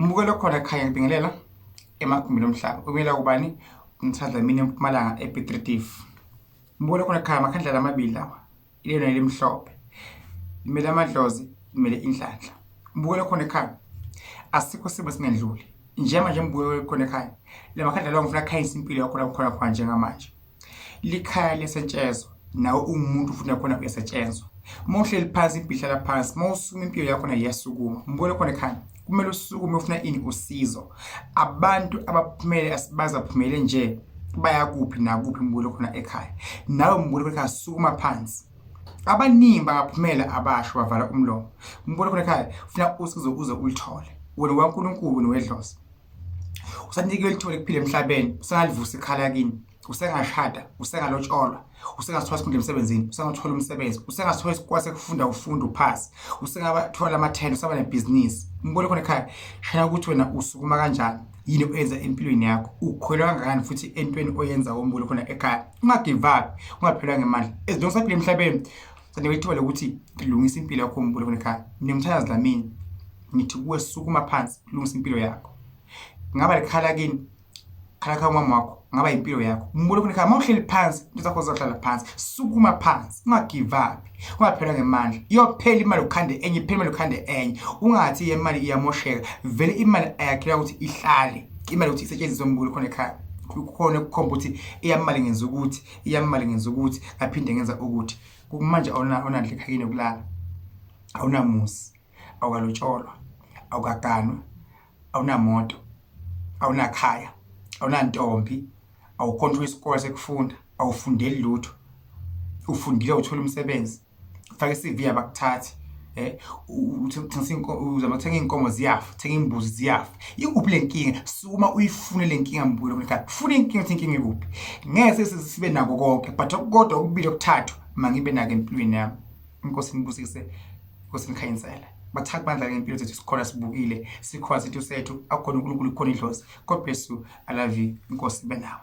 Mbukelo khona ekhaya ngibingelela emagumbini omhlaba. Ubingelela kubani? Umthadla mina eMpumalanga ePiet Retief. Mbukelo khona ekhaya amakhandlela amabili lawa. Ilona elimhlophe. Limele amadlozi, limele inhlanhla. Mbukelo khona ekhaya. Asikho isimo singendluli. Njengamanje mbukelo khona ekhaya. La makhandlela lawa ngifuna akhanyise impilo yakho la khona khona njengamanje. Likhaya liyasetshenzwa nawe ungumuntu futhi nakhona uyasetshenzwa. Uma uhleli phansi impilo ihlala phansi, uma usukuma impilo yakho nayo iyasukuma. Mbukelo khona ekhaya kumele usukume ufuna ini usizo. Abantu abaphumele asibazi baphumele nje baya kuphi nakuphi mbukelo khona ekhaya. Nawe mbukelo khona ekhaya sukuma phansi. Abaningi bangaphumela abasho bavala umlomo. Mbukelo khona ekhaya ufuna usizo uze ulithole. Wena waNkulunkulu wena wedlozi. Usanikiwe ithuba lokuphila emhlabeni, usengalivusa ikhala kini, usengashada, usengalotsholwa, usengasithola isikhundla emsebenzini, usengathola umsebenzi, usengasithola isikole sekufunda ufunda uphasi, usengabathola amathenda, usaba nebhizinisi. Umbone khona ekhaya, shana ukuthi wena usukuma kanjani, yini oyenza empilweni yakho, ukholelwa kangakanani futhi entweni oyenza umbone khona ekhaya. Ungagive up, ungaphelelwa ngemandla. As long usaphila emhlabeni, usanikwe ithuba lokuthi lungisa impilo yakho umbone khona ekhaya. Mina ngimthanda Dlamini. Ngithi kuwe sukuma phansi ulungise impilo yakho. Ngaba likhala kini, khala khala umama wakho, ngaba impilo yakho. Umbone khona ekhaya, uma uhleli phansi, into zakho zizohlala phansi. Sukuma phansi, ungagive up, ungaphelelwa ngemandla. Iyophela imali ukhande enye, iphele imali ukhande enye. Ungathi imali iyamosheka, vele imali ayakhelwa ukuthi ihlale. Imali ukuthi isetshenziswe umbule khona ekhaya. Kukhona ukukhomba ukuthi iyamali ngenza ukuthi, iyamali ngenza ukuthi, ngaphinde ngenza ukuthi. Kumanje awunandla ekhayeni yokulala. Awunamuzi. Awukalotsholwa, awukaganwa, awunamoto, awunakhaya, awunantombi, awukhoni ukuthola isikole sekufunda, awufundeli lutho, ufundile uthola umsebenzi, ufake i-C_V abakuthathi uzama ukuthenga iy'nkomo ziyafa, uthenga iy'mbuzi ziyafa. Ikuphi le nkinga? Sukuma uyifune le nkinga mbukeli ekhaya, funa inkinga ukuthi inkinga ikuphi. Ngeke sibe nako konke but okukodwa, okubili, okuthathu mangibe nako empilweni yami. Inkosi inibusise. Nkosi nikhanyisele. Bathatha bandla ngempilo zethu sikhona sibukile sikhona sithi sethu akukhona uNkulunkulu kukhona idlozi. God bless you. I love you. Inkosi ibe nawe.